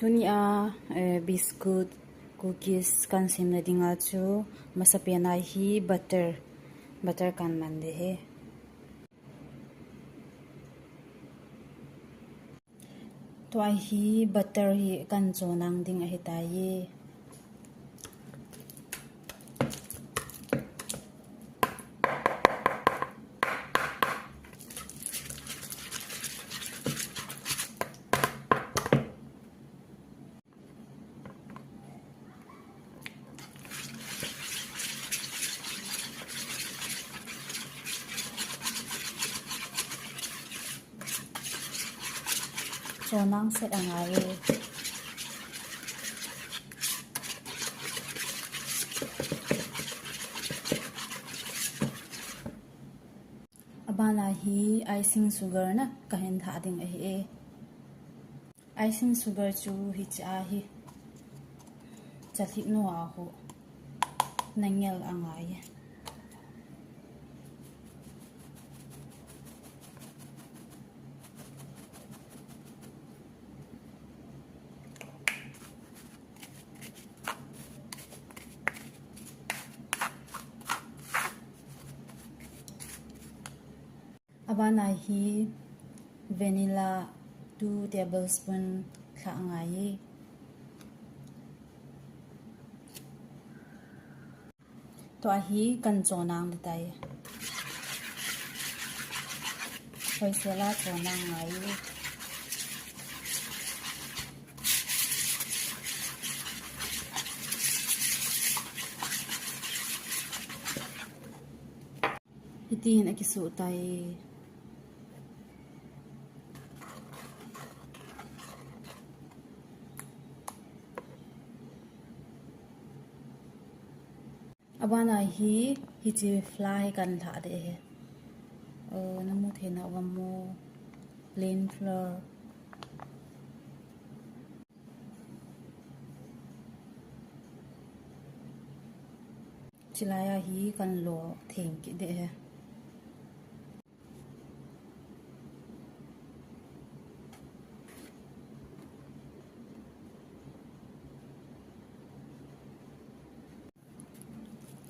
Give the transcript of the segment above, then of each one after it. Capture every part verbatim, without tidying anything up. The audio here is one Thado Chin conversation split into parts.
Tunia, eh, biscuit, cookies kan semna dinga chu masapen a hi butter, butter kan man ding ahi. Tua hi butter hi kan chonang ding ahitai. Chonang set angai e. Abana hi icing sugar na kahin tha ding ahi e. Icing sugar chu hiche ahi. Chalhit nu a ho nangel angai e. Abana hi vanilla two tablespoon tha angai e. Tua hi kan chonang ding ahitai. Hoisela chonang angai e. Hitihin akisoh tai. Abana hi, hiche flour hi kan tha ding ahi. Oh, namu thei nau vem mo, plain flour. Chilai a hi kan lo theng kit ding ahi.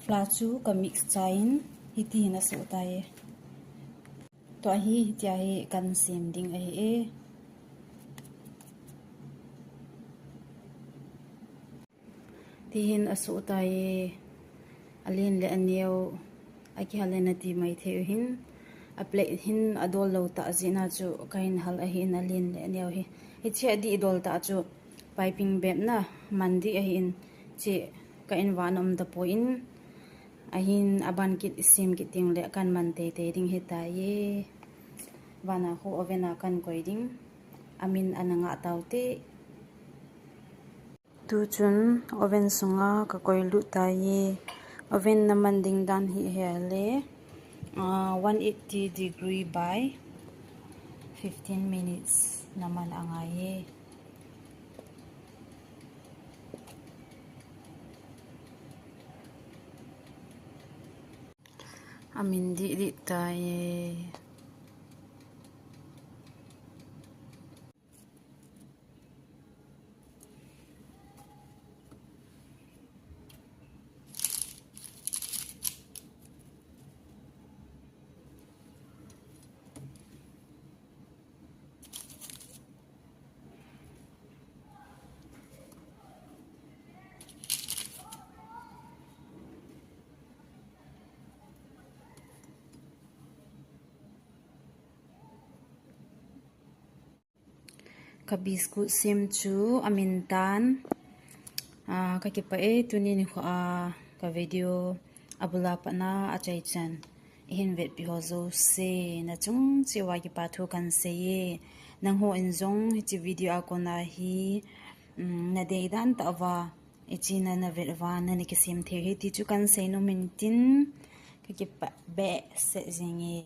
Flour chu ka mix chai in, hitihin asoh tai. Tua hi, hitia hi kan sem ding ahi e. Tihin asoh tai, alen le aneo, akihal le nati mai thei u hin, a plate hin adol lou tah jeh a chu kahin hal ahin alen le aneo hi. Hiche adih dol tah chu piping bep na man ding ahin, che ka in van um tapon, ahin aban kit sem kit ding le kan man teitei ding ahitai. Vana khu oven a kan koi ding, amin ana ngah taute. Tuchun oven sunga ka koi lut tai. Oven na man ding dan hi ahile, ah, one eighty degree by fifteen minutes na man angai e. Amin dih dih tai. Ka biscuit sem chu amin tan. Ah, ka kipah e, tuni nikho a ka video abul a pat na achaichan ihin vetpi ho jouse, nachung cheh uva kipa thu kan sei e. Nangho in jong hiche video a kona hi, um, nadei dan tah uva, ichena na vet uva, nana kisem thei u ahi ti chu kan sei nom in tin, ka kipah behseh jing e.